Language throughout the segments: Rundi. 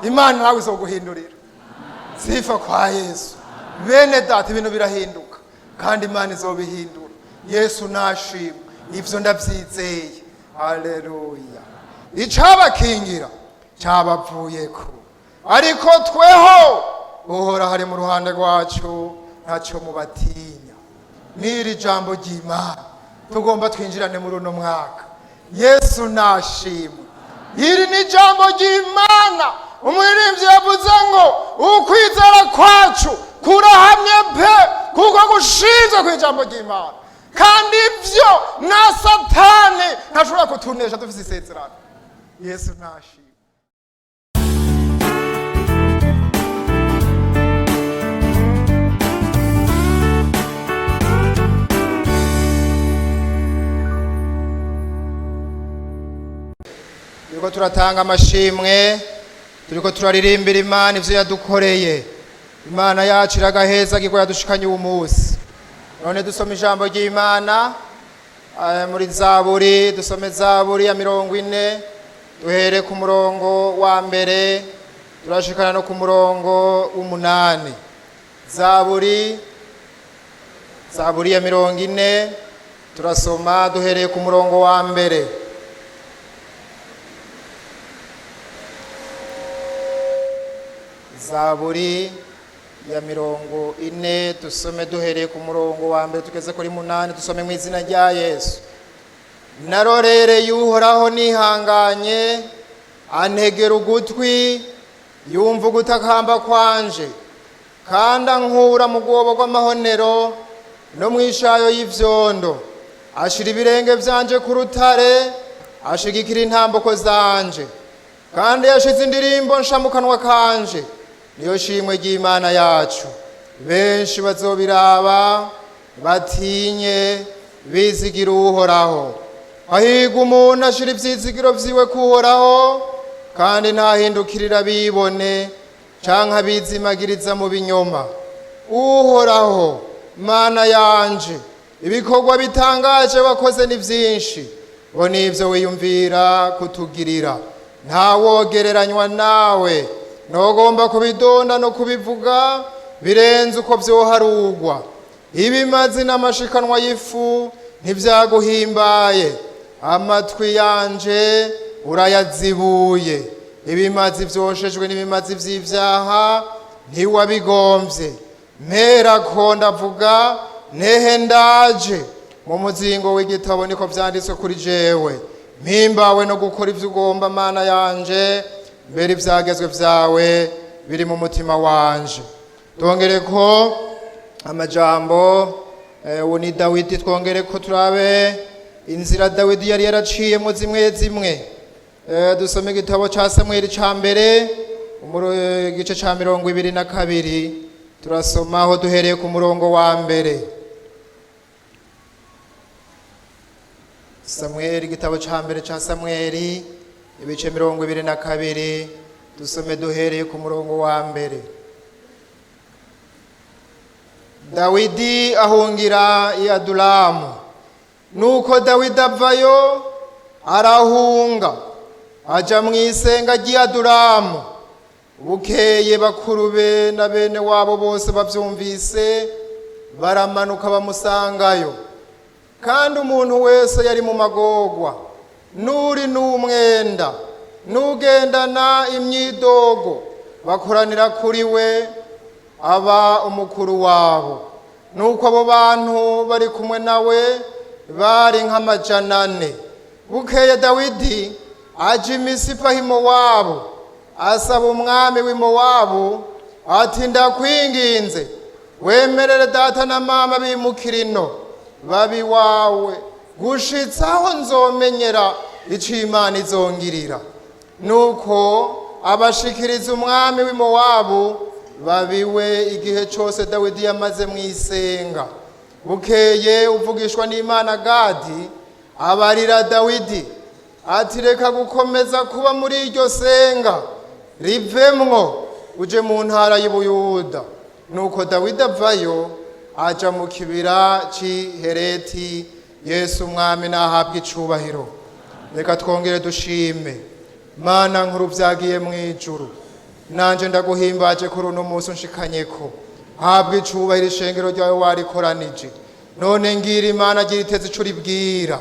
Imana nawe izoguhindurira. Sifa kwa Yesu. Bene data, ibintu birahinduka kandi Imana izobihindura. Yesu nashimwe, ivyo ndavyizeye. Haleluya. Icabakingira cabavuyeko, ariko tweho Uhora hari mu ruhande rwacu, ntacyo mubatinya. N'iri jambo ry'Imana tugomba twinjirane muri uno mwaka. Yesu nashimwe. Iri ni ijambo ry'Imana. Umuririmbyi yavuze ngo ukwizera kwacu kurahamye pe, kuko gushinzwe ku ijambo ry'Imana, kandi ibyo na Satani ntashobora kutunesha dufite isezerano. Yesu nashimwe. Turiko turatanga amashimwe, turiko turaririmbira Imana ivyo yadukoreye. Imana yacu iragaheza giko yadushikanye uwu munsi. None dusome ijambo ry'Imana muri Zaburi. Dusome Zaburi ya 40, duhere ku murongo wa mbere, turashikana no ku murongo w'umunani. Zaburi ya 40, turasoma duhereye ku murongo wa mbere. Zaburi ya 40, dusome duhereye ku murongo wa mbere tugeze kuri munani. Dusome mu izina rya Yesu. Narorereye Uhoraho nihanganye, antegera ugutwi, yumva ugutakamba kwanje, kandi ankura mu rwobo rw'amahonero no mu ishayo y'ivyondo. Ashira ibirenge vyanje ku rutare, ashigikira intamboko zanje, kandi yashize indirimbo nsha mu kanwa kanje, niyo shimwe ry'Imana yacu. Benshi bazobiraba batinye, bizigira Uhoraho. Hahirwa umuntu ashira ivyizigiro vyiwe kuhoraho, kandi ntahindukirira bibone canke abizimagiriza mu binyoma. Uhoraho Mana yanje, ibikorwa bitangaje wakoze ni vyinshi, ngo nivyo wiyumvira kutugirira ntawogereranywa nawe. Ntugomba kubidonda no kubivuga, birenze uko vyoharugwa. Ibimazi n'amashikanwa y'ifu ntivyaguhimbaye, amatwi yanje urayazibuye. Ibimazi vyoshejwe n'ibimazi vy'ivyaha ntiwabigomvye. Mperako ndavuga, nehe ndaje, mu muzingo w'igitabo niko vyanditswe kuri jewe. Mpimbawe no gukora ivyo ugomba, Mana yanje, mbere ivyagezwe vyawe biri mu mutima wanje. Twongere ko amajambo, ubu ni Dawidi. Twongere ko turabe inzira Dawidi yari yaraciyemo zimwe zimwe. Dusome igitabo ca Samweli ca mbere, igice ca 22, turasomaho duhereye ku murongo wa mbere. Samweli, igitabo ca mbere ca Samweli, ibice 22, dusome duhereye ku murongo wa mbere. Dawidi ahungira i Adulamu. Nuko Dawidi avayo arahunga, aja mu isenga ry'i Adulamu. Bukeye bakuru be na bene wabo bose bavyumvise, baramanuka bamusangayo. Kandi umuntu wese yari mu magorwa, n'uri n'umwenda, n'ugendana imyidogo, bakoranira kuri we, aba umukuru wabo. Nuko abo bantu bari kumwe nawe bari nk'400. Bukeye Dawidi aja i Misipa h'i Mowabu, asaba umwami w'i Mowabu ati: "Ndakwinginze, wemerere data na mama bimukira ino, babe iwawe, gushitsa aho nzomenyera ico Imana izongirira." Nuko abashikiriza umwami w'i Mowabu, babiwe igihe cose Dawidi yamaze mu isenga. Bukeye uvugishwa n'Imana Gadi abarira Dawidi ati: "Reka gukomeza kuba muri iryo senga, rivemwo uje mu ntara y'Ubuyuda." Nuko Dawidi avayo aja mu kibira c'i Hereti. Yesu umwami nahabwa icubahiro. Reka twongere dushime. Mana nkuru vyagiye mu ijuru. Nanje ndaguhimbaje kuri uno munsi unshikanyeko. Habwa icubahiro ishengero ryawe warikoranije. None ngira Imana, gira iteze ico uribwira.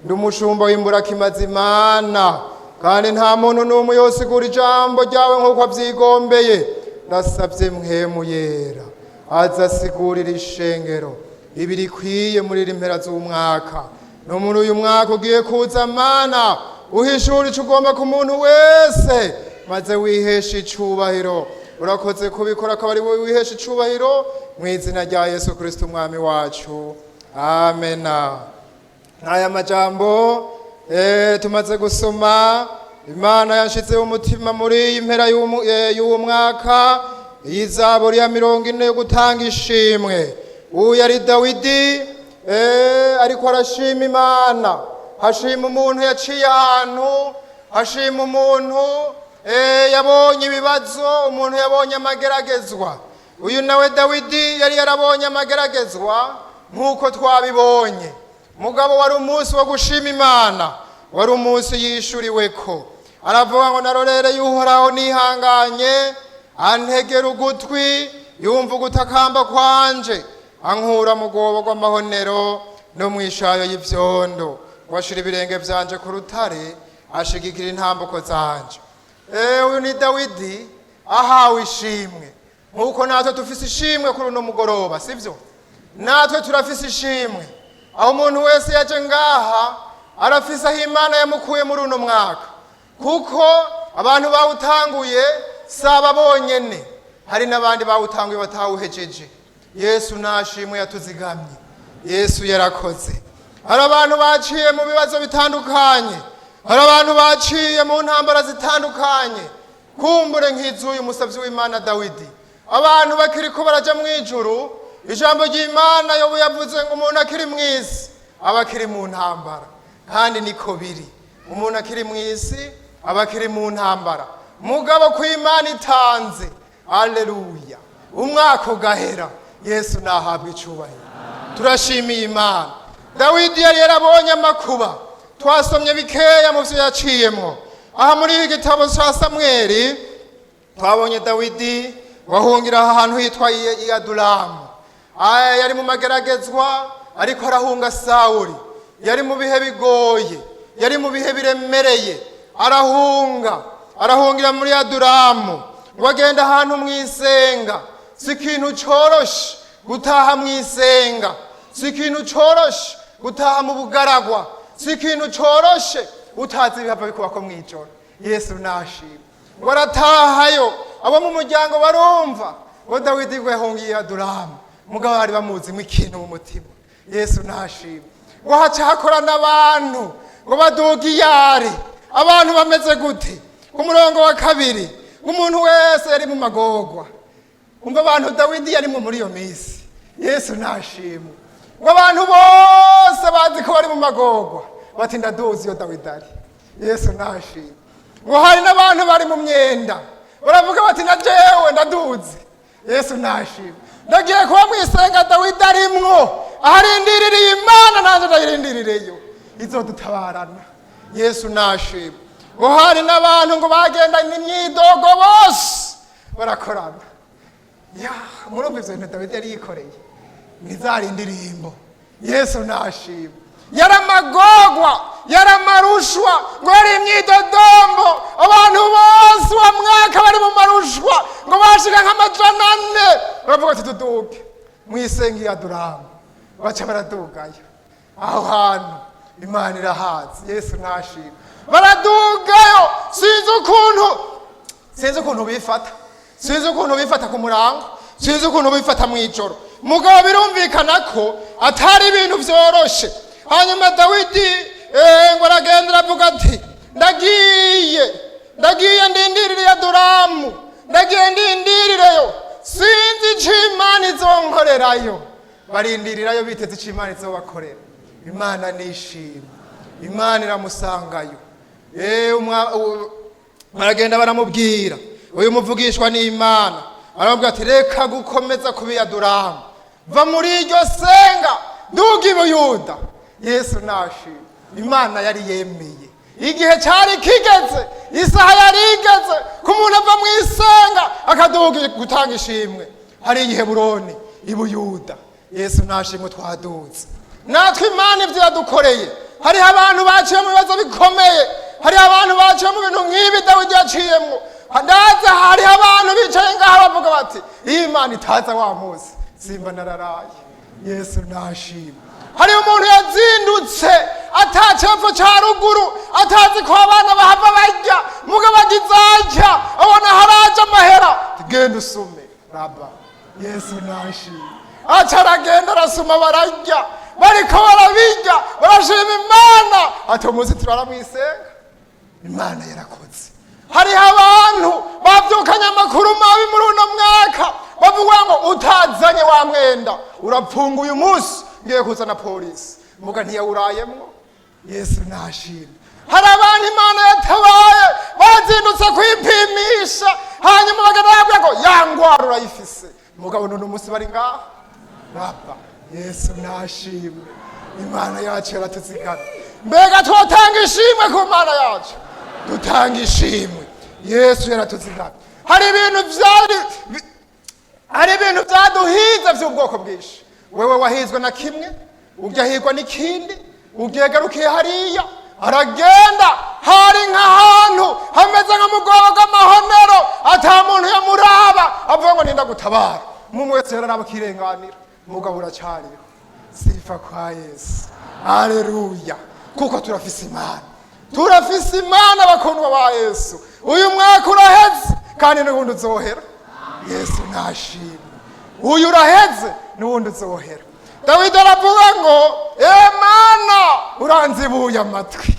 Ndi umushumba w'imburakimazi Imana, kandi nta muntu n'umwe yosigura ijambo ryawe nk'uko avyigombeye. Ndasabye Mpwemu Yera aza asigurira ishengero ibi rikwiye muri iri mpera z'umwaka no muri uyu mwaka ugiye kuza. Mana, uhishura ico ugomba ku muntu wese, maze wiheshe icubahiro. Urakoze kubikora, akaba ari wowe wihesha icubahiro, mu izina rya Yesu Kristo Umwami wacu, amena. N'aya majambo tumaze gusoma, Imana yashizeho umutima muri iyi mpera y'uwo mwaka, iyi zaburi ya 40 yo gutanga ishimwe. Uyu yari Dawidi, ariko arashima Imana. Hashima umuntu yaciye ahantu, hashima umuntu yabonye ibibazo, umuntu yabonye amageragezwa. Uyu nawe Dawidi yari yarabonye amageragezwa nk'uko twabibonye. Mugabo wari umunsi wo gushima Imana, wari umunsi yishuriweko. Aravuga ngo: "Narorereye Uhoraho nihanganye, antegera ugutwi, yumva ugutakamba kwanje, ankura mu rwobo rw'amahonero no mu ishayo y'ivyondo. Ngo ashira ibirenge vyanje ku rutare, ashigikira intambuko zanje." Uyu ni Dawidi ahawe ishimwe, nk'uko natwe dufise ishimwe kuri uno mugoroba, sibyo? Natwe turafise ishimwe. Aho umuntu wese yaje ngaha arafise aho Imana yamukuye muri uno mwaka, kuko abantu bawutanguye si aba bonyene, hari n'abandi bawutanguye batawuhejeje. Yesu nashimwe, yatuzigamye. Yesu yarakoze. Hari abantu baciye mu bibazo bitandukanye, hari abantu baciye mu ntambara zitandukanye, kumbure nk'iz'uyu musabyi w'Imana Dawidi. Abantu bakiriko baraja mu ijuru, ijambo ry'Imana Yobu yavuze ngo umuntu akiri mu isi aba akiri mu ntambara, kandi niko biri. Umuntu akiri mu isi aba akiri mu ntambara. Mugabo ku Imana itanze, aleluya, umwaka ugahera, Yesu nahabwa icubahiro. Turashimiye Imana. Dawidi yari yarabonye amakuba. Twasomye bikeya mu byo yaciyemwo aha muri iki gitabo cya Samweli. Twabonye Dawidi wahungira ahantu hitwa i Adulamu. Aya yari mu mageragezwa, ariko arahunga Sawuli. Yari mu bihe bigoye, yari mu bihe biremereye. Arahunga, arahungira muri Adulamu, ngo agenda ahantu mu isenga. Si ikintu coroshe gutaha mu isenga, si ikintu coroshe gutaha mu bugaragwa, si ikintu coroshe utazi ibihava bikubako mw'ijoro. Yesu nashima. Ngo aratahayo, abo mu muryango barumva ngo Dawidi ngo yahungiye Adulamu, mugabo bari bamuzimo ikintu mu mutima. Yesu nashima. Ngo haca hakorana abantu ngo baduga iyari. Abantu bameze gute? Ku murongo wa 2, ngo umuntu wese yari mu magorwa. Umva abantu Dawidi yarimo muri iyo minsi. Yesu nashimwe. Ngo abantu bose bazi ko bari mu magorwa, bati: "Ndaduzi iyo Dawidi ari." Yesu nashimwe. Ngo hari n'abantu bari mu myenda, baravuga bati: "Na jewe ndaduzi." Yesu nashimwe. "Ndagiye kuba mu isenga Dawidi arimwo, aharindiririye Imana, nanjye ndayirindirireyo, izodutabarana." Yesu nashimwe. Ngo hari n'abantu ngo bagendanye imyidogo, bose barakorana. Ya, murumva ivyo bintu Dawidi yari yikoreye, ntizari indirimbo. Yesu nashimwe. Yari amagorwa, yari amarushwa, ngo yari imyidodombo. Abantu bose uwo mwaka bari mu marushwa, ngo bashika nka 400, baravuga ati: "Tuduge mu isenga ya Adulamu." Baca baradugayo. Aho hantu Imana irahazi. Yesu nashimwe. Baradugayo, sinzi ukuntu bifata, sinzi ukuntu bifata ku murango, sinzi ukuntu bifata mu ijoro, mugabo birumvikana ko atari ibintu vyoroshe. Hanyuma Dawidi ngo aragenda, aravuga ati: "Ndagiye, ndagiye ndindirire Adulamu, ndagiye ndindirireyo, sinzi ico Imana izonkorerayo." Barindirirayo biteze ico Imana izobakorera. Imana nishimwe. Imana iramusangayo. Baragenda baramubwira uyu muvugishwa n'Imana, aramubwira ati: "Reka gukomeza kubiyaduramu, va muri iryo senga, duga i Buyuda." Yesu nashimwe. Imana yari yemeye, igihe cyari kigeze, isaha yari igeze ku Umuntu ava mu isenga akaduga gutanga ishimwe hariya i Heburoni, i Buyuda. Yesu nashimwe, twaduze natwe. Imana ibyo yadukoreye, hariho abantu baciye mu bibazo bikomeye, hariho abantu baciye mu bintu nk'ibi Dawidi yaciyemwo. Ndaza hariho abantu bicaye ngaha bavuga bati: "Iyo Imana itaza wa munsi, simba nararaye." Yesu nashimwe. Hariho umuntu yazindutse atacepfo ca ruguru, atazi ko abana bahava barya, mugabo agizajya abona haraje amahera: "Genda usume raba." Yesu nashimwe. Aca aragenda arasuma, bararya. Bariko barabirya, barashima Imana, ati: "Umunsi turara mwisenga, Imana yarakoze." Hariho abantu bavyukanye amakuru mabi muri uno mwaka, bavuga ngo: "Utazanye wa mwenda urapfunguye umunsi, ngiye kuzana polisi." Muga ntiyawurayemwo. Yesu nashimwe. Hari abantu Imana yatabaye bazindutse kwipimisha, hanyuma bagenda babwira ngo: "Ya ngwara urayifise." Mugabo none umunsi bari ngaha raba. Yesu nashimwe. Imana yacu yaratuzigama. Mbega twotanga ishimwe ku Mana yacu? Dutanga ishimwe. Yesu yaratuzigama. Hari ibintu byaduhize by'ubwoko bwinshi. Wewe wahizwe na kimwe, ujya ahigwa n'ikindi, ugegarukiye hariya aragenda. Hari nk'ahantu hameze nka mu bwobo bw'amahonero, ata muntu yamuraba, avuga ngo: "Ninda gutabara?" Umwe wese yararaba akirenganira. Mugabo uracyariho. Sifa kwa Yesu, aleluya! Kuko turafise Imana, turafise Imana. Bakundwa ba Yesu, uyu mwaka uraheze kandi n'ubundi uzohera. Yesu nashimwe. Uyu uraheze, n'ubundi uzohera. Dawidi aravuga ngo: "Emana, uranzibuye amatwi."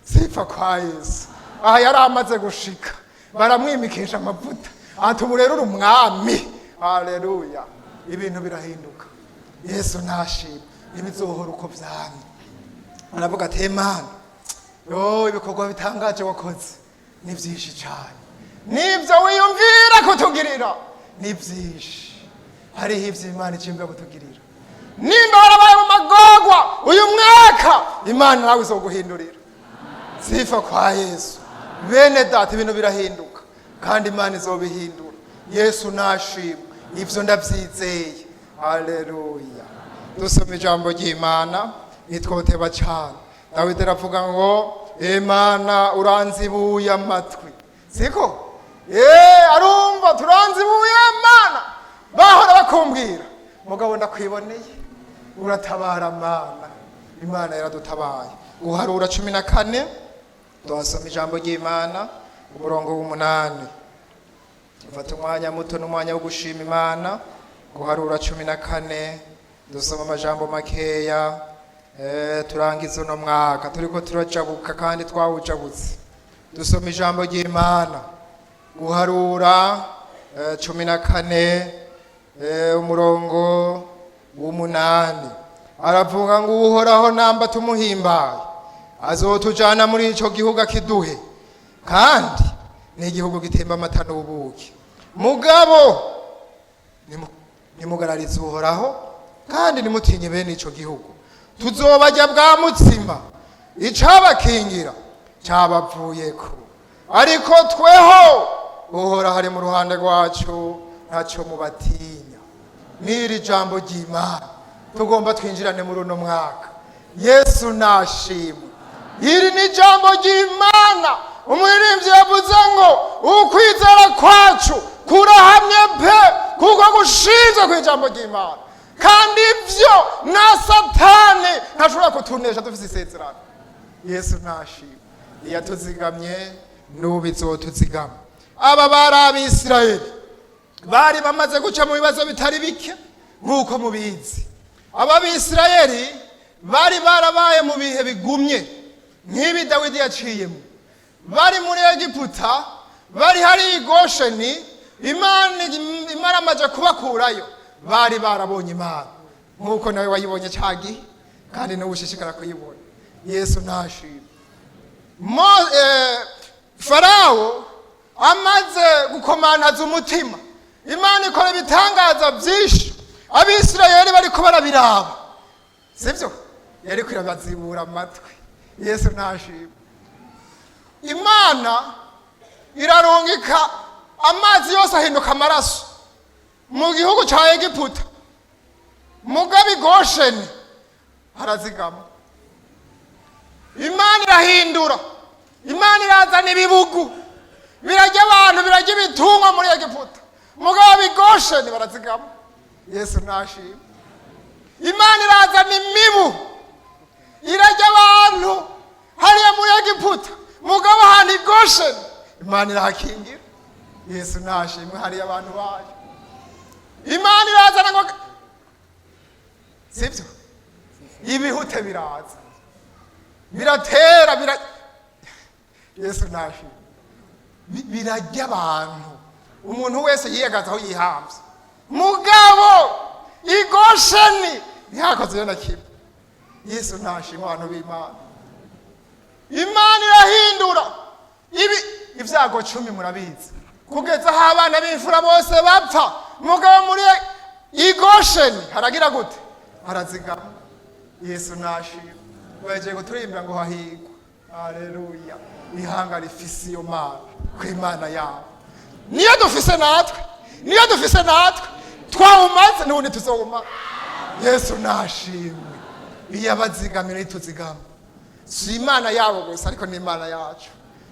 Sifa kwa Yesu. Aha yari amaze gushika, baramwimikisha amavuta, ati: "Ubu rero uri umwami." Haleluya! Ibintu birahinduka. Yesu nashimwe. Ntibizohora uko vyamye. Aravuga ati: "Imana yo, ibikorwa bitangaje wakoze ni byinshi cyane, nibyo wiyumvira kutugirira ni byinshi." Hariho ibyo Imana icimbwa kutugirira. Nimba warabaye mu magorwa uyu mwaka, Imana nawe izoguhindurira. Sifa kwa Yesu. Bene data, ibintu birahinduka kandi Imana izobihindura. Yesu nashimwe, ibyo ndabyizeye. Haleluya! Dusoma ijambo ry'Imana, nitwoteba cyane. Dawidi aravuga ngo: "Imana, uranzibuye amatwi." Siko arumva turanzibuye. Mana, bahora bakumbwira, mugabo ndakwiboneye, uratabara. Mana, Imana yaradutabaye. Guharura 14, tuhasoma ijambo ry'Imana, umurongo w'umunani. Dufata umwanya muto n'umwanya wo gushima Imana. Guharura 14, dusoma amajambo makeya. Turangiza uno mwaka turiko turajabuka kandi twawujabutse. Dusoma ijambo ry'Imana, Guharura 14, umurongo w'umunani. Aravuga ngo: "Uhoraho namba tumuhimbaye, azotujana muri ico gihugu akiduhe, kandi ni igihugu gitemba amata n'ubuki. Mugabo nimugararize Uhoraho kandi nimutinye bene ico gihugu, tuzobarya bwa mutsima, icabakingira cabavuyeko. Ariko tweho, Uhoraho ari mu ruhande rwacu, ntacyo mubatinya." N'iri jambo ry'Imana tugomba twinjirane muri uno mwaka. Yesu nashimwe. Iri ni ijambo ry'Imana. Umuririmbyi yavuze ngo: "Ukwizera kwacu kurahamye pe, kuko gushinzwe ku ijambo ry'Imana." Kandi ibyo na Satani ntashobora kutunesha dufite isezerano. Yesu ntashimwe. Iyatuzigamye n'ubu izotuzigama. Aba bari Abisirayeli, bari bamaze guca mu bibazo bitari bike nk'uko mubizi. Aba Bisirayeli bari barabaye mu bihe bigumye nk'ibi Dawidi yaciyemo. Bari muri Egiputa, bari hari i Gosheni. Imana Imana amaze kubakurayo, bari barabonye Imana nk'uko nawe wayibonye cya gihe, kandi n'ubu ushishikara kuyibona. Yesu ntashimwe. Farawo amaze gukomantaza umutima, Imana ikora ibitangaza byinshi. Abisirayeli bariko barabiraba, sibyo? Yariko irabazibura amatwi. Yesu ntashimwe. Imana Irarungika amazi yose ahinduka amaraso mu gihugu cya Egiputa, mugabo i Gosheni harazigama. Imana irahindura, Imana irazana ibibugu birarya abantu, birarya ibitungwa muri Egiputa, mugabo i Gosheni barazigama. Yesu nashima. Imana irazana imibu irarya abantu hariya muri Egiputa, mugabo ahantu i Gosheni Imana irahakingira. Yesu nashimwe. Hariya abantu bayo Imana irazana ngo sibyo, ibihute biraza biratera bira, Yesu nashimwe. Birarya abantu, umuntu wese yiyagaza aho yihambye, mugabo i Gosheni ntihakoze na kimwe. Yesu nashimwe. Abantu b'Imana, Imana irahindura ibi ibyago 10, murabizi, kugeza aho abana b'imfura bose bapfa, mugabo muri i Gosheni haragira gute? Harazigama. Yesu nashimwe. Bagiye kuturimbira ngo hahigwa, haleluya, ihanga rifise iyo Mana ku Imana yabo. Niyo dufise natwe, niyo dufise natwe, twawumaze n'ubundi tuzowumara. Yesu nashimwe. Iyo abazigamira ntituzigama. Si Imana yabo gusa, ariko ni Imana yacu.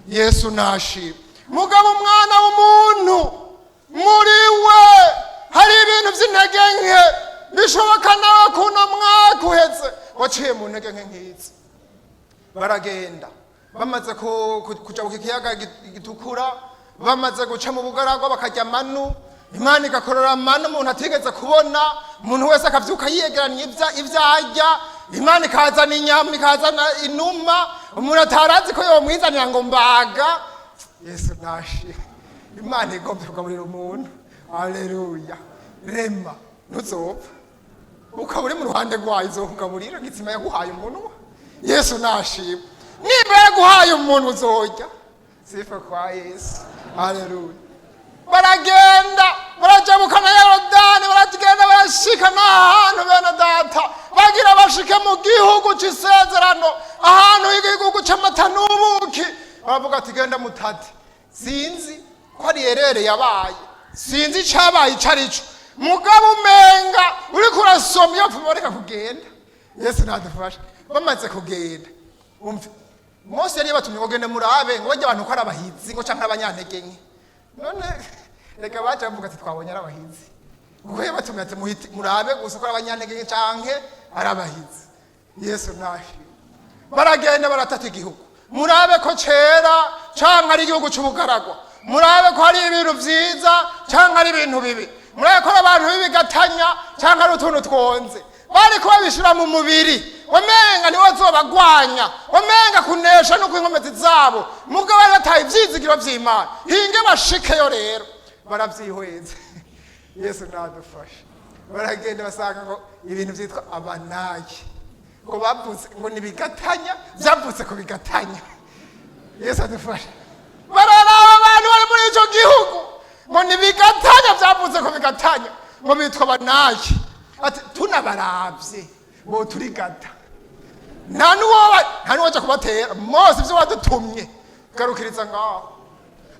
Yesu nashimwe. Mugabo umwana w'umuntu, muri we hari ibintu by'intege nke. Bishoboka nawe kuno mwaka uhetse waciye mu ntege nke nk'izi. Baragenda, bamaze kujabuka ikiyaga gitukura, bamaze guca mu bugaragwa, bakarya manu, Imana igakorora manu umuntu atigeze kubona, umuntu wese akavyuka yiyegeranya ivyo arya. Imana ikazana inyama, ikazana inuma umuntu atarazi ko yomwizanira ngo mbaga. Yesu nashi. Imana igomba kugaburira umuntu, aleluya, rema ntuzopfa, ukaba uri mu ruhande rwayo, izokugaburira. Gitsima yaguhaye umunwa. Yesu nashimwe. Nimba yaguhaye umuntu, uzorya. Sifa kwa Yesu, haleluya. Baragenda, barajabukana Yorodani, baragenda, barashika n'ahantu, bene data, bagira bashike mu gihugu c'isezerano, ahantu igihugu c'amata n'ubuki. Baravuga ati: "Genda mutate." Sinzi ko ari erere yabaye, sinzi icabaye ico ari co, mugabo umenga uriko urasoma iyo pfuma bareka kugenda. Yesu nadufasha. Bamaze kugenda, umve, Mose yari yabatumye ngo: "Gende murabe ngo bajye abantu ko ari abahizi ngo canke abanyantege nke." None reka baca bavuga ati: "Twabonye ari abahizi," kuko yabatumye ati: "Murabe gusa ko ari abanyantege nke canke ari abahizi." Yesu nashi. Baragenda, baratata igihugu: "Murabe ko cera canke ari igihugu c'ubugaragwa, murabe ko hari ibintu vyiza canke ari ibintu bibi, murabe ko ari abantu b'ibigatanya canke ari utuntu twonze." Bariko babishira mu mubiri, wamenga niwe bazobagwanya, wamenga kunesha nuko inkomezi zabo, mubwo bari bataye ivyizigiro vy'Imana. Hinge bashikeyo rero, baravyihweza. Yesu nadufashe. Baragenda, basanga ngo ibintu vyitwa Abanaki, ngo bavutse ngo nibigatanya, vyavutse ku bigatanya. Yesu adufashe. Bararaba abantu bari muri ico gihugu ngo nibigatanya, vyavutse ku bigatanya, ngo bitwa Abanaki. Ati: "Tunabaravye bo turigata, nta n'uwoja kubatera." Mose, ivyo wadutumye garukiriza ngaho.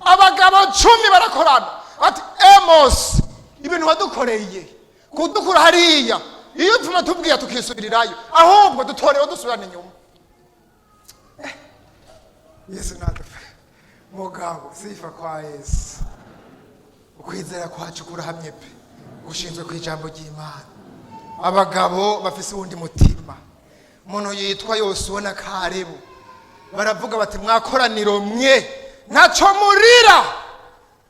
Abagabo 10 barakorana, ati: "Emos, ibintu wadukoreye kudukura hariya, iyo tuma tubwiye tukisubirirayo, ahubwo dutorewe dusubirana inyuma." Yesu nadufashe. Mugabo sifa kwa Yesu, ukwizera kwacu kurahamye pe, gushinzwe ku ijambo ry'Imana. Abagabo bafise uwundi mutima, umuntu yitwa Yosuwa na Karebu, baravuga bati: "Mwakoraniro mwe, ntaco murira."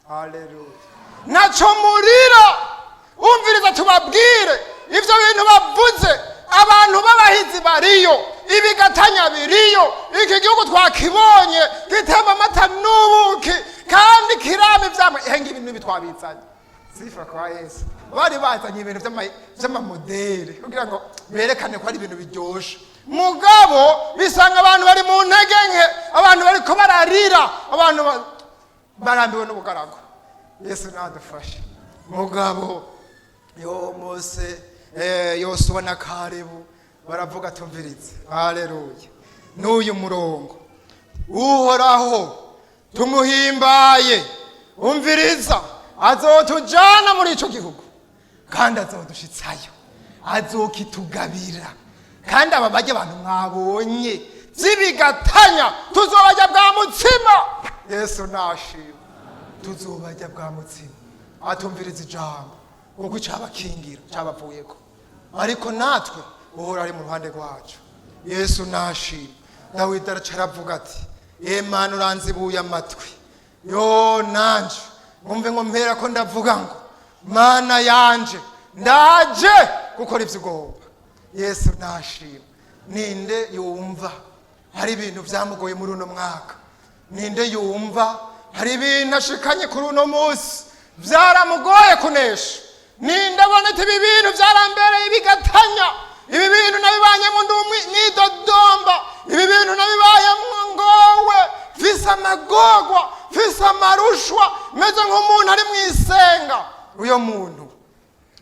Haleluya. "Ntaco murira, umviriza tubabwire ivyo bintu bavuze. Abantu b'abahizi bariyo, ibigatanya biriyo. Iki gihugu twakibonye, gitemba amata n'ubuki kandi kirama ivyamwa. Henga ibintu ibi twabizanye." Sifa kwa Yesu. Bari bazanye ibintu vy'amamodere kugira ngo berekane ko ari ibintu biryoshe, mugabo bisanga abantu bari mu ntege nke, abantu bariko bararira, abantu barambiwe n'ubugaragu. Yesu nadufashe. Mugabo yo Mose, Yosuwa na Karebu baravuga: "Tumvirize." Haleluya. N'uyu murongo: "Uhoraho Tumuhimbaye, umviriza, azotujana muri ico gihugu kandi azodushitsayo, azokitugabira. Kandi aba barya abantu mwabonye z'ibigatanya tuzobarya bwa mutsima. Yesu nashima, tuzobarya bwa mutsima. Atumviriza ijambo, kuko icabakingira cabavuyeko, ariko natwe uhora ari mu ruhande rwacu. Yesu nashima. Dawidi araca aravuga ati: "Emana, uranzibuye amatwi yo nanje ngumve ngo mpera ko ndavuga ngo Mana yanje, ndaje gukora ibyo ugomba." Yesu nashima. Ninde yumva hari ibintu byamugoye muri uno mwaka? Ninde yumva hari ibintu ashikanye kuri uno munsi byaramugoye kunesha? Ninde abona ati: "Ibi bintu byarambereye bigatanya, ibi bintu nabibanyemo ndi mwidodomba, ibi bintu nabibayemo ngowe, mfise amagorwa, mfise amarushwa, meze nk'umuntu ari mu isenga"? Uyo muntu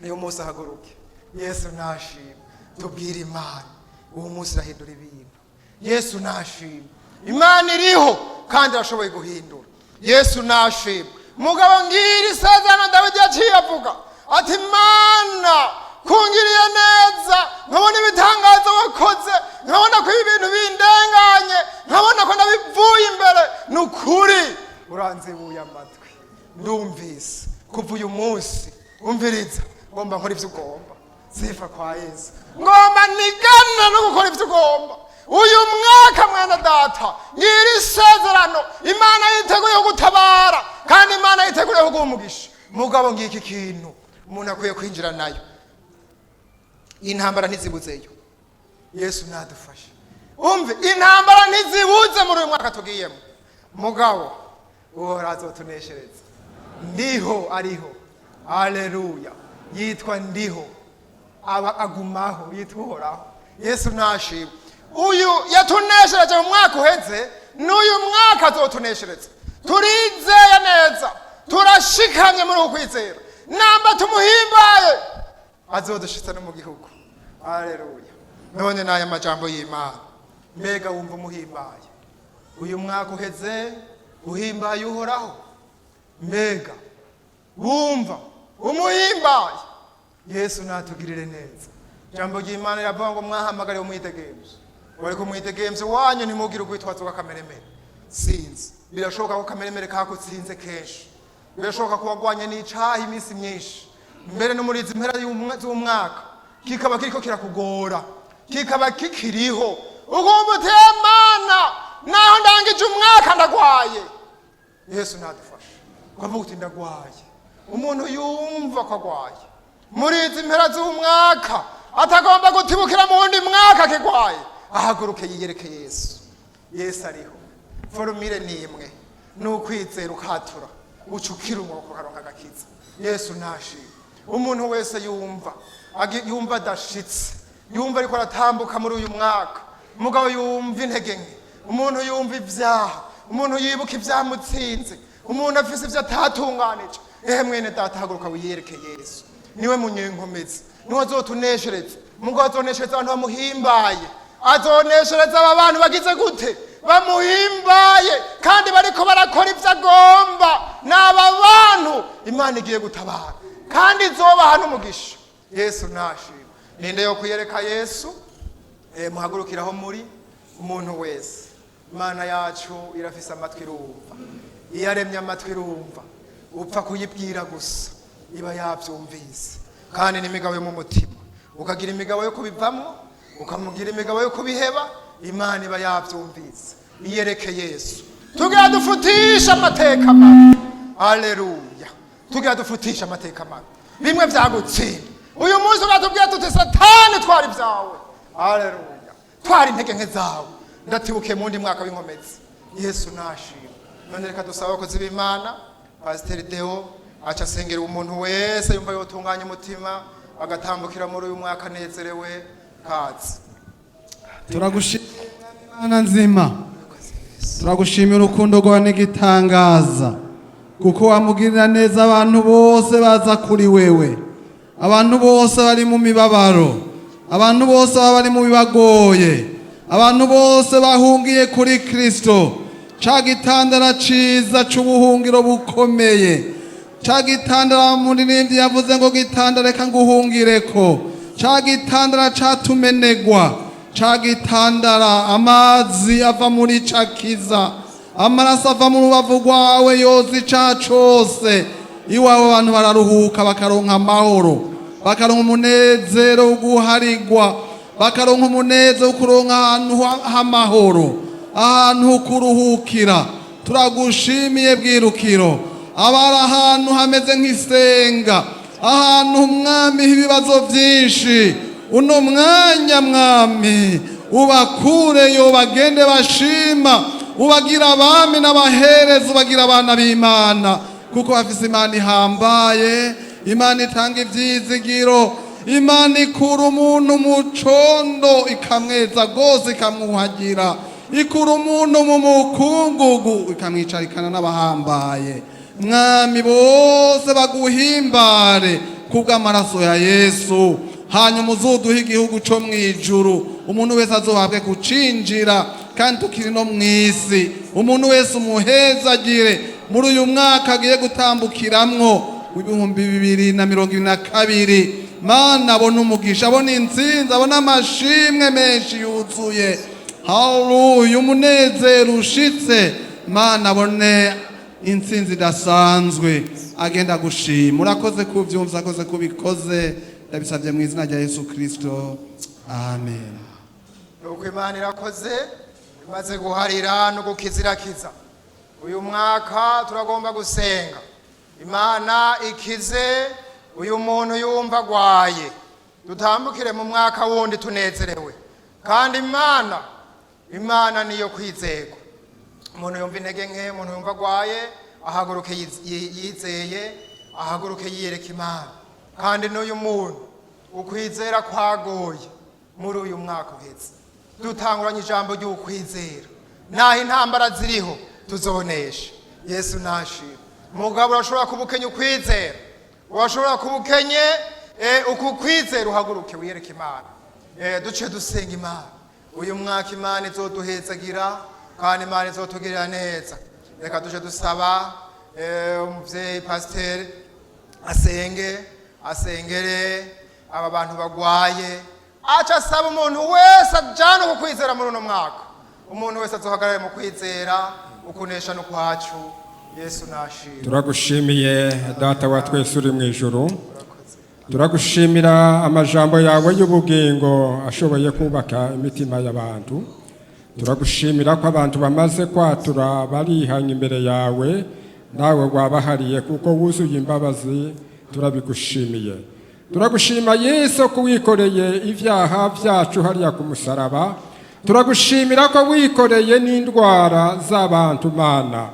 uyu munsi ahaguruke. Yesu nashima. Tubwire Imana, uwo munsi irahindura ibintu. Yesu nashima. Imana iriho kandi irashoboye guhindura. Yesu nashima. Mugabo ngira isezerano Dawidi yaciye avuga ati: "Mana, kungiriye neza, nkabona ibitangazo wakoze, nkabona ko ibi bintu bindenganye, nkabona ko nabivuye imbere, ni ukuri uranzibuye amatwi, ndumvise. Kuva uyu munsi, umviriza, ngomba nkora ibyo ugomba." Sifa kwa Yesu. Ngomba nigana no gukora ibyo ugomba uyu mwaka. Mwana data, ngira isezerano: Imana yiteguye gutabara kandi Imana yiteguye kuguha umugisha. Mugabo ngiki kintu umuntu akwiye kwinjira nayo, intambara ntizibuzeyo. Yesu nadufashe. Umve, intambara ntizibuze muri uyu mwaka tugiyemo, mugabo Uhora azotuneshereza. Ndiho ariho, aleluya. Yitwa Ndiho, aba agumaho, yitwa Uhoraho. Yesu nashimwe. Uyu yatuneshereje mu mwaka uheze, n'uyu mwaka azotuneshereza. Turizeye neza, turashikamye muri uku kwizera. Namba tumuhimbaye, azodushitsa no mu gihugu. Aleluya. None n'aya majambo y'Imana, mbega wumva umuhimbaye? Uyu mwaka uheze uhimbaye Uhoraho? Mbega wumva umuhimbaye? Yesu natugirire neza. Ijambo ry'Imana riravuga ngo mwahamagariwe umwidegemvyo, ariko umwidegemvyo wanyu ntimugire urwitwazo rw'akameremere. Sinzi, birashoboka ko akameremere kakutsinze kenshi, birashoboka ko wagwanye n'icaha iminsi myinshi, mbere no muri izi mpera z'umwaka kikaba kiriko kirakugora, kikaba kikiriho, ukumva uti: "Mana, naho ndangije umwaka ndagwaye." Yesu nadufashe. Ukavuga uti: "Ndagwaye." Umuntu yumva ko agwaye muri izi mpera z'umwaka, atagomba gutibukira mu wundi mwaka akigwaye, ahaguruke yiyereke Yesu. Yesu ariho. Formule ni imwe, ni ukwizera, ukatura, uca ukira umwuka, ukaronka agakiza. Yesu nashima. Umuntu wese yumva yumva adashitse, yumva ariko aratambuka muri uyu mwaka, mugabo yumva intege nke, umuntu yumva ibyaha, umuntu yibuka ibyamutsinze, umuntu afise ibyo atatunganije, ehe mwene data, haguruka wiyereke Yesu. Niwe munyenkomezi, niwe azotuneshereza. Mugabo azoneshereza abantu bamuhimbaye. Azoneshereza aba bantu bagize gute? Bamuhimbaye kandi bariko barakora ibyo agomba. Ni aba bantu Imana igiye gutabara kandi izobaha n'umugisha. Yesu nashima. Ninde yo kwiyereka Yesu? Muhagurukiraho muri umuntu wese. Imana yacu irafise amatwi, irumva. Iyo aremye amatwi irumva, upfa kuyibwira gusa iba yabyumvise. Kandi n'imigabo yo mu mutima, ukagira imigabo yo kubivamwo, ukamugira imigabo yo kubiheba, Imana iba yabyumvise. Iyereke Yesu. Tugira dufutishe amateka mabi. Aleluya. Tugira dufutishe amateka mabi, bimwe byagutsinda. Uyu munsi uratubwira tuti: "Satani, twara ibyawe." Aleluya. Twara intege nke zawe, ndatibukiye mu wundi mwaka w'inkomezi. Yesu nashima. None reka dusaba abakozi b'Imana, Pasiteri Deo aca asengera umuntu wese yumva yotunganya umutima, agatambukira muri uyu mwaka anezerewe. Kazi. Turagushimira, Imana nzima, turagushimira urukundo rwawe n'igitangaza, kuko wamugirira neza abantu bose baza kuri wewe, abantu bose bari mu mibabaro, abantu bose baba bari mu bibagoye, abantu bose bahungiye kuri Kristo. Ca gitandara ciza c'ubuhungiro bukomeye, ca gitandara muririmbyi yavuze ngo gitanda reka nguhungireko, ca gitandara catumenegwa, ca gitandara amazi ava muri cakiza, amaraso ava mu rubavu rwawe yoza icaha cose. Iwawe abantu bararuhuka, bakaronka amahoro, bakaronka umunezero wo guharigwa, bakaronka umunezero wo kuronka ahantu h'amahoro, ahantu ho kuruhukira. Turagushimiye bwirukiro. Abari ahantu hameze nk'isenga, ahantu umwami ibibazo byinshi, uno mwanya mwami ubakureyo bagende bashima, ubagira abami n'abahereza, ubagira abana b'Imana, kuko bafise Imana ihambaye, Imana itanga ivyizigiro, Imana ikura umuntu mu condo ikamweza rwose ikamwuhagira, ikura umuntu mu mukungugu ikamwicarikana n'abahambaye. Mwami, bose baguhimbare kubw'amaraso ya Yesu. Hanyuma uzoduhe igihugu co mw'ijuru, umuntu wese azohabwe kucinjira kandi tukiri no mw'isi. Umuntu wese umuhezagire muri uyu mwaka agiye gutambukiramwo w'2022. Mana, abona umugisha, abona intsinzi, abona amashimwe menshi yuzuye. Haleluya! Umunezero ushitse. Mana, abone intsinzi idasanzwe, agenda gushima. Urakoze kubyumva, akoze kubikoze. Ndabisabye mu izina rya Yesu Kirisito, amen. Nuko Imana irakoze, imaze guharira no gukiza irakiza. Uyu mwaka turagomba gusenga Imana ikize uyu muntu yumva agwaye, dutambukire mu mwaka wundi tunezerewe. Kandi Imana niyo kwizerwa. Umuntu yumva intege nke, umuntu yumva agwaye, ahaguruke yizeye, ahaguruke yiyereka Imana. Kandi n'uyu muntu ukwizera kwagoye muri uyu mwaka uheze, dutanguranye ijambo ry'ukwizera. Naho intambara ziriho tuzonesha. Yesu nashima. Mugabo urashobora kuba ukenye ukwizera, urashobora kuba ukenye uku kwizera, uhaguruke wiyereke Imana. Duce dusenga Imana. Uyu mwaka Imana izoduhezagira kandi Imana izotugirira neza. Reka duce dusaba umuvyeyi pasiteri asenge, asengere aba bantu bagwaye, aca asaba umuntu wese ajana uku kwizera muri uno mwaka. Umuntu wese azohagarare mu kwizera, ukunesha no kwacu. Yesu nashimwe. Turagushimiye Data wa twese uri mu ijuru. Turagushimira amajambo yawe y'ubugingo ashoboye kubaka imitima y'abantu. Turagushimira ko abantu bamaze kwatura barihanye imbere yawe, nawe wabahariye kuko wuzuye imbabazi. Turabigushimiye. Turagushima Yesu ko wikoreye ibyaha byacu hariya ku musaraba. Turagushimira ko wikoreye n'indwara z'abantu. Mana,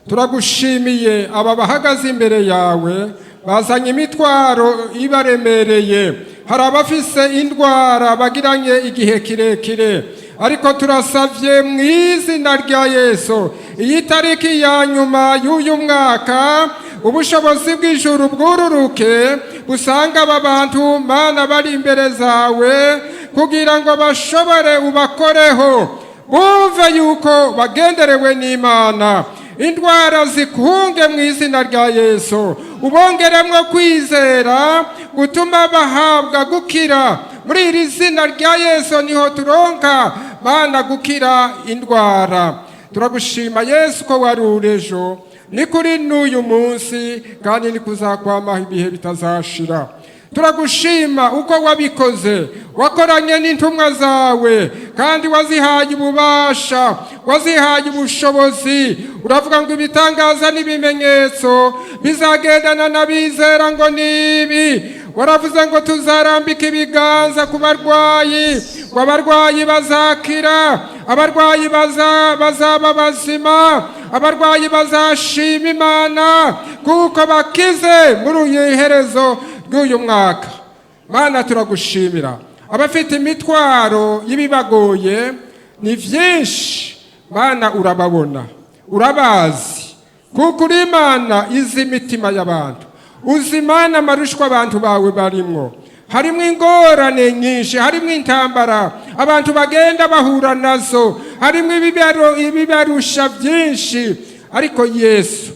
turagushimiye aba bahagaze imbere yawe bazanye imitwaro ibaremereye. Hari abafise indwara bagiranye igihe kirekire, ariko turasavye mu izina rya Yesu, iyi tariki ya nyuma y'uyu mwaka, ubushobozi bw'ijuru bwururuke busanga aba bantu, Mana, bari imbere zawe, kugira ngo bashobore ubakoreho, bumve yuko bagenderewe n'Imana. Indwara zikunge mu izina rya Yesu, ubongeremwo kwizera gutuma bahabwa gukira. Muri iri zina rya Yesu niho turonka, Mana, gukira indwara. Turagushima Yesu ko wari uri ejo, ni kuri n'uyu munsi, kandi ni kuzakwamaho ibihe bitazashira. Turagushima uko wabikoze, wakoranye n'intumwa zawe kandi wazihaye ububasha, wazihaye ubushobozi. Uravuga ngo ibitangaza n'ibimenyetso bizagendana n'abizera ngo nibi. Waravuze ngo tuzarambika ibiganza ku barwayi, ngo abarwayi bazakira, abarwayi bazaba bazima, abarwayi bazashima Imana kuko bakize muri uyu iherezo ry'uyu mwaka. Mana, turagushimira. Abafite imitwaro y'ibibagoye ni byinshi, Mana, urababona, urabazi, kuko uri Imana izi imitima y'abantu. Uzi, Imana, amarushwa abantu bawe barimwo. Harimo ingorane nyinshi, harimo intambara. Abantu bagenda bahura nazo, harimo ibibarusha byinshi, ariko Yesu,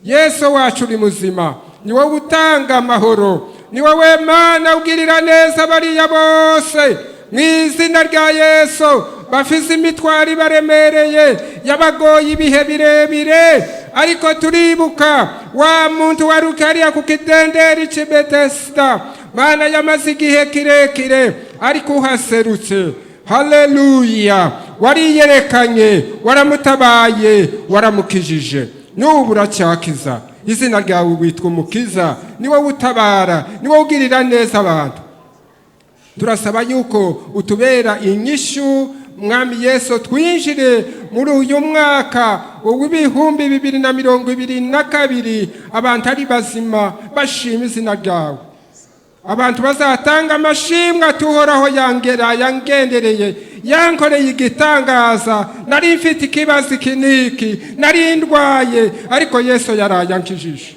Yesu wacu uri muzima, ni wowe utanga amahoro, ni wowe Mana ugirira neza bariya bose. Mu izina rya Yesu, bafise imitwaro ibaremereye, yabagoye ibihe birebire, ariko turibuka wa muntu wari hariya ku kidenderi cy'i Betesida, Mana, yamaze igihe kirekire, ariko uhaserutse, haleluya, wariyerekanye, waramutabaye, waramukijije, n'ubu uracyakiza. Izina ryawe witwa Umukiza, ni wowe utabara, ni wowe ugirira neza abantu. Turasaba yuko utubera inyishu, Mwami Yesu, twinjire muri uyu mwaka w'2022 abantu ari bazima, bashima izina ryawe. Abantu bazatanga amashimwe atuhoraho yangera, yangendereye, yankoreye igitangaza. Nari mfite ikibazo iki n'iki, nari ndwaye, ariko Yesu yaraye ankijije.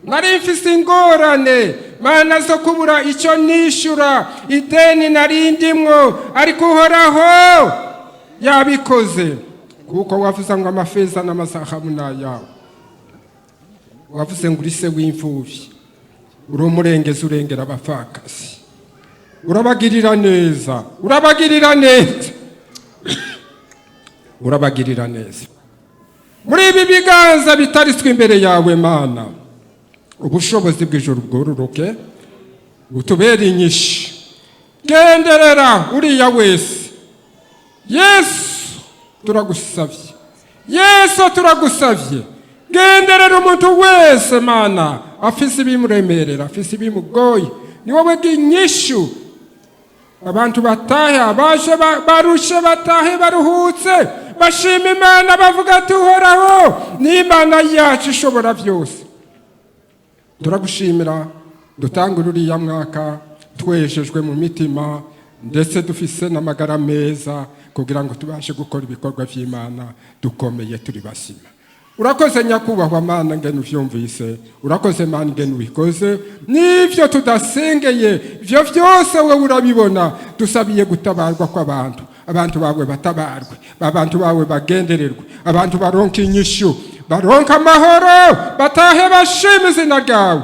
Nari mfise ingorane, Mana, zo kubura icyo nishyura ideni nari ndimwo, ariko Uhoraho yabikoze, kuko wavuze ngo amafeza n'amazahabu ni ayawe. Wavuze ngo uri se w'imfubyi, uri umurengezi, urengera abapfakazi, urabagirira neza, urabagirira neza, urabagirira neza. Muri ibi biganza bitaritswe imbere yawe, Mana, ubushobozi bw'ijuru bwururuke, utubere inyishu. Genderera uriya wese. Yesu, turagusabye, Yesu, turagusabye, genderera umuntu wese, Mana, afise ibimuremerera, afise ibimugoye. Ni wowe bw'inyishu. Abantu batahe, abaje barushe batahe baruhutse, bashima Imana, bavuga ati: "Uhoraho ni Imana yacu ishobora byose." Turagushimira. Dutanga uriya mwaka twejejwe mu mitima, ndetse dufise n'amagara meza, kugira ngo tubashe gukora ibikorwa by'Imana dukomeye, turi bazima. Urakoze, Nyakubahwa Mana, ngene uvyumvise. Urakoze, Mana, ngene ubikoze. N'ivyo tudasengeye, ivyo vyose wowe urabibona. Dusabiye gutabarwa kw'abantu, abantu bawe batabarwe, abantu bawe bagendererwe, abantu baronke inyishu, baronke amahoro, batahe bashima izina ryawe.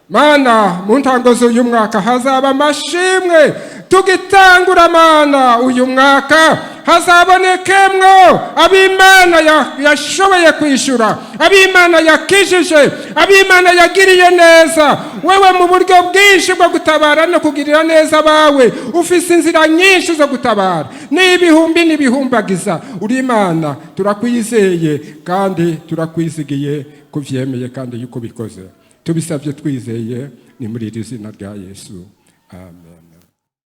Mana, mu ntango z'uyu mwaka hazaba amashimwe. Tugitangura, Mana, uyu mwaka hazabonekemwo ab'Imana yashoboye kwishyura, ab'Imana yakijije, ab'Imana yagiriye neza. Wewe mu buryo bwinshi bwo gutabara no kugirira neza abawe, ufise inzira nyinshi zo gutabara, n'ibihumbi n'ibihumbagiza. Uri Imana, turakwizeye kandi turakwizigiye kuvyemeye kandi yuko ubikoze. Tubisabye twizeye, ni muri iri zina rya Yesu, amen.